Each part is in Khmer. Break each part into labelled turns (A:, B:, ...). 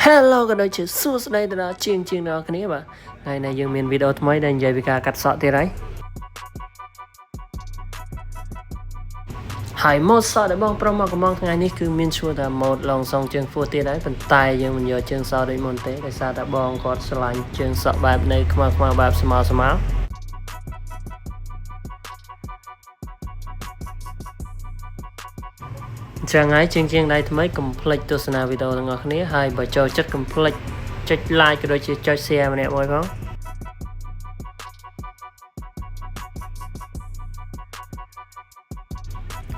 A: Hello ក៏ដូចជាសួស្តីទៅដល់ជាងជាងដល់គ្នាបាទថ្ងៃនេះយើងមានវីដេអូថ្មីដែលនិយាយពីការកាត់សក់ទៀតហើយហើយម៉ូតសក់ដែលបងប្រុសមកកំងថ្ងៃនេះគឺមានឈ្មោះថាម៉ូតឡងសងជើងហ្វួទៀតហើយប៉ុន្តែយើងមិនយកជើងសដូចមុនទេដោយសារតែបងគាត់ស្រឡាញ់ជើងសក់បែបនៅខ្មៅខ្មៅបែបស្មៅស្មៅចឹងហើយជាងជាងដៃថ្មីកុំភ្លេចទស្សនាវីដេអូទាំងអស់គ្នាហើយបើចូលចិត្តកុំភ្លេចចុច like ក៏ដូចជាចុច share ម្នាក់មួយផង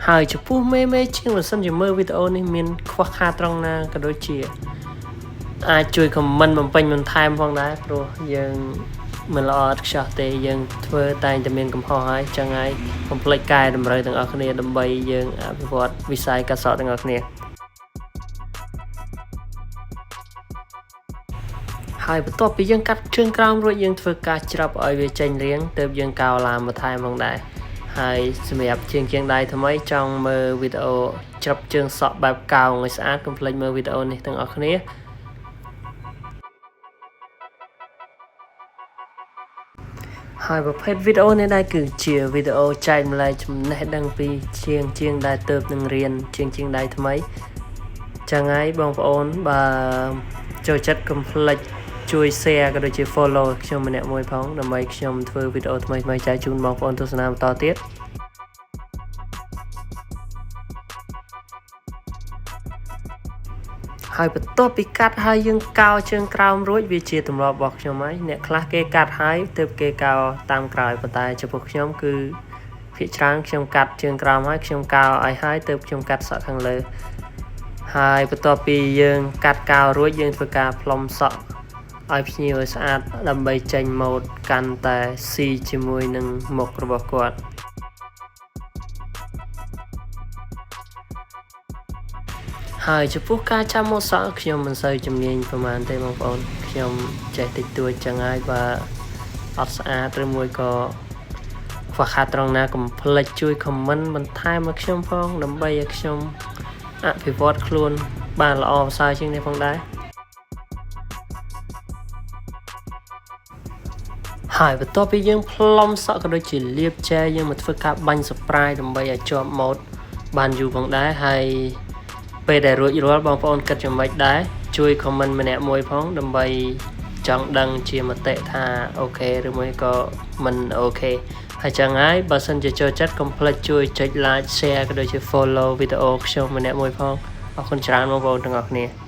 A: ហើយចំពោះមេមេជាងបើសិនជាមើលវីដេអូនេះមានខ្វះខាតត្រង់ណាក៏ដូចជាអាចជួយ comment បំពេញបន្ថែមផងដែរព្រោះយើងមិនល្អឥតខ្ចោះទេយើងធ្វើតែងតែមានកំហុសហើយចឹងហើយកុំភ្លេចកែតម្រូវទាំងអស់គ្នាដើម្បីយើងអភិវឌ្ឍវិស័យកាត់សក់ទាំងអស់គ្នាហើយបន្ទាប់ពីយើងកាត់ជើងក្រោមរួចយើងធ្វើការច្រាប់ឲ្យវាចេញរាងទើបយើងកោឡាមបន្ថែមផងដែរហើយសម្រាប់ជាងជាងដៃថ្មីចង់មើលវីដេអូច្រាប់ជើងសក់បែបកោងឲ្យស្អាតកុំភ្លេចមើលវីដេអូនេះទាំងអស់គ្នាហើយប្រភេទវីដេអូនេះដែរគឺជាវីដេអូចែកម្លែកចំណេះដឹងពីជាងជាងដែលទើបនឹងរៀនជាងជាងដៃថ្មីចឹងហើយបងប្អូនបើចូលចិត្តកុំភ្លេចជួយ share ក៏ដូចជា follow ខ្ញុំម្នាក់មួយផងដើម្បីខ្ញុំធ្វើវីដេអូថ្មីៗចែកជូនបងប្អូនទស្សនាបន្តទៀតហើយបន្ទាប់ពីកាត់ហើយយើងកោជើងក្រោមរួចវាជាទម្លាប់របស់ខ្ញុំហើយអ្នកខ្លះគេកាត់ហើយទើបគេកោតាមក្រោយប៉ុន្តែចំពោះខ្ញុំគឺភាគច្រើនខ្ញុំកាត់ជើងក្រោមហើយខ្ញុំកោឲ្យហើយទើបខ្ញុំកាត់សក់ខាងលើហើយបន្ទាប់ពីយើងកាត់កោរួចយើងធ្វើការផ្លុំសក់ឲ្យភ្ញៀវឲ្យស្អាតដើម្បីចេញម៉ូដកាន់តែស៊ីជាមួយនឹងមុខរបស់គាត់ហើយចំពោះការចាំម៉ូតសក់ខ្ញុំមិនសូវជំនាញប្រហែលទេបងប្អូនខ្ញុំចេះតិចតួចចឹងហើយបើអត់ស្អាតឬមួយក៏ខ្វះខាតត្រង់ណាកុំភ្លេចជួយ comment បន្ថែមឲ្យខ្ញុំផងដើម្បីឲ្យខ្ញុំអភិវឌ្ឍខ្លួនបានល្អប្រសើរជាងនេះផងដែរហើយបន្ទាប់ពីយើងផ្លុំសក់ក៏ដូចជាលាបចែយើងមកធ្វើការបាញ់ surprise ដើម្បីឲ្យជាប់ម៉ូដបានយូរផងដែរហើយពេលដែលរួចរាល់បងប្អូនគិតយ៉ាងម៉េចដែរជួយ comment ម្នាក់មួយផងដើម្បីចង់ដឹងជាមតិថា OK ឬមួយក៏មិន OK ហើយចឹងហើយបើសិនជាចូលចិត្តកុំភ្លេចជួយចុច like share ក៏ដូចជា follow វីដេអូខ្ញុំម្នាក់មួយផងអរគុណច្រើនបងប្អូនទាំងអស់គ្នា